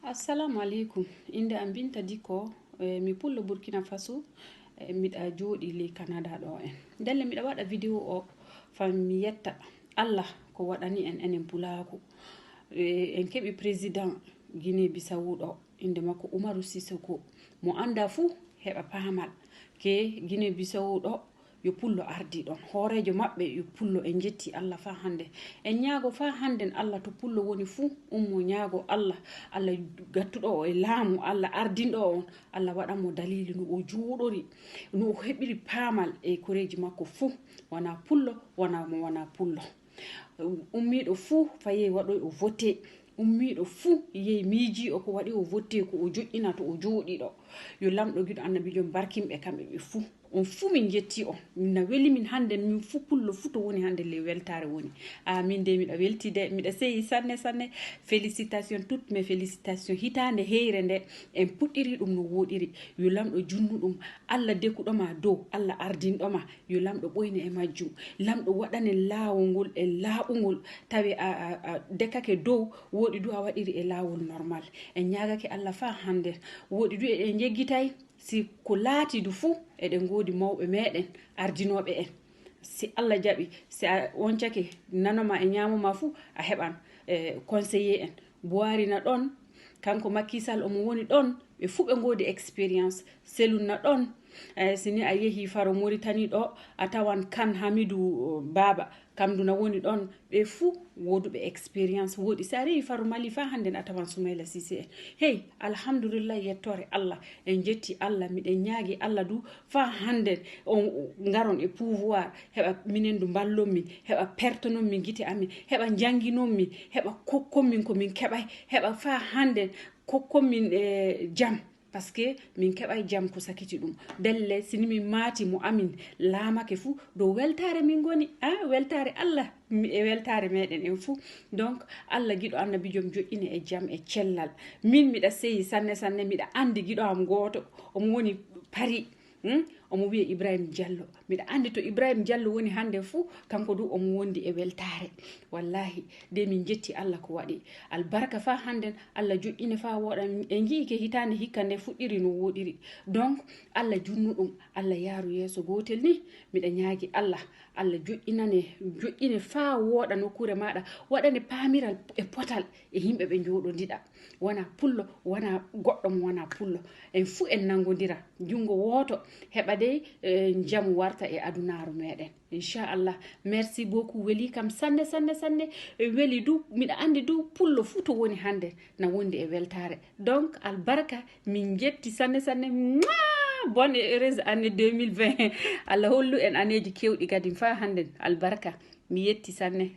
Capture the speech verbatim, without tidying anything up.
Assalamu aleykum. Innde am Binta Dikko, eh, mi pullo Burkina Faso, eh, miɗa jooɗi ley Canada ɗo en. Ndelle miɗa waɗa vidéo o fam mi yetta Allah ko waɗani en enen pulaaku. Eh, en keɓi président Guinée Bissau ɗo, innde makko Umaru Sissoco. Mo annda fuu heɓa paamal ke Guinée Bissau ɗo, yo pullo ardi ɗon. Hooreejo maɓɓe yo pullo. En njetti Allah faa hannde. En ñaago faa hannden Allah to pullo woni fuu, ummo ñaago Allah. Allah gattuɗo o e laamu, Allah ardinɗo on, Allah waɗan mo daliili no o jooɗori, no o heɓiri paamal e koreeji makko fuu. Wanaa pullo, wanaa mo wanaa pullo. Ummiiɗo fuu fayee waɗoy o vote. Ummiiɗo fuu yehi miijii o ko waɗi o votte ko o joƴƴina to o jooɗi ɗo. Yo Lamɗo giɗo Annabiijo barkin ɓe kamɓe ɓe fuu. On fuu min njetti on. Na weli min hannde, min fuu pullo fuu to woni hannde ley weltaare woni. A min de miɗa welti de, miɗa seyi sanne sanne. Félicitations, toutes mes félicitations. Hitaande heyre nde en puɗɗiri ɗum no wooɗiri. Yo Lamɗo junnu ɗum. Allah dekuɗo ma dow, Allah ardinɗo ma. Yo Lamɗo ɓoyne e majjum. Lamɗo waɗanen laawol ngol e laaɓungol. Tawi a, a, a dekake dow, wooɗi du a waɗiri e laawol normal. En ñaagake Allah faa hannde. Wooɗi du eɗen njeggitay, si ko laati du fuu, eɗen ngoodi mawɓe meɗen, ardinooɓe en. Si Allah jaɓi, si a woncake nano ma e ñaamo ma fuu, a heɓan, eh, conseiller en. Buwaari na ɗon, kanko Macky Sall omo woni ɗon, ɓe fuu ɓe ngoodi expérience. Selun na ɗon, eh, si ni a yehi faro Mauritanie ɗo, a tawan Kan Hamidu, eh, Baba, kam du na woni ɗon, ɓe fuu wooduɓe expérience wooɗi. Si a rewi faro Mali faa hannden a tawan Soumaïla Cissé en. Hey, alhamdulillah, yettoore Allah, en njetti Allah, miɗen ñaagi Allah du faa hannden on ngaron e pouvoir, heɓa minen du mballon min, heɓa pertonon min gite amin, heɓa njannginon min, heɓa kokkon min ko min keɓay, heɓa faa hannden kokkon min, eh, jam. Parce que min keɓay jam ko sakiti ɗum. Ndelle, si ni min maati mo amin laamake fuu, dow weltaare min ngoni, ah, weltaare Allah, mi, e weltaare meɗen en fuu. Donc, Allah giɗo Annabiijo joƴƴine e jam e cellal. Min miɗa seyi sanne sanne, miɗa anndi giɗo am gooto, omo woni Paris. Hmm? Omo wiye Ibrahim Diallo. Miɗa anndi to Ibrahim Diallo woni hannde fuu, kanko du omo wondi e weltaare. Wallahi, de min njetti Allah ko waɗi. Albarka faa hannden, Allah joƴƴine faa wooɗa. En nji'i ke hitaande hikka nde fuɗɗiri no wooɗiri. Donc, Allah junnu ɗum, Allah yaaru yeeso gootel ni. Miɗa ñaagi Allah, Allah joƴƴinane, joƴƴine faa wooɗa nokkuure maaɗa, waɗane paamiral e potal e yimɓe ɓe njooɗondiɗa. Wanaa pullo, wanaa goɗɗo mo wanaa pullo. En fuu en nanngondira, junngo wooto, heɓa dey, eh, njamu warta e adunaaru meɗen. Inchallah. Merci beaucoup. Weli kam sanne, sanne, sanne. E weli du, miɗa anndi du pullo fuu to woni hannde na wondi e weltaare. Donc, albarka, min njetti sanne, sanne. Mwah! Bonne et heureuse année deux mille vingt. Allah hollu en aneeji keewɗi kadi faa hannden. Albarka. Mi yetti sanne.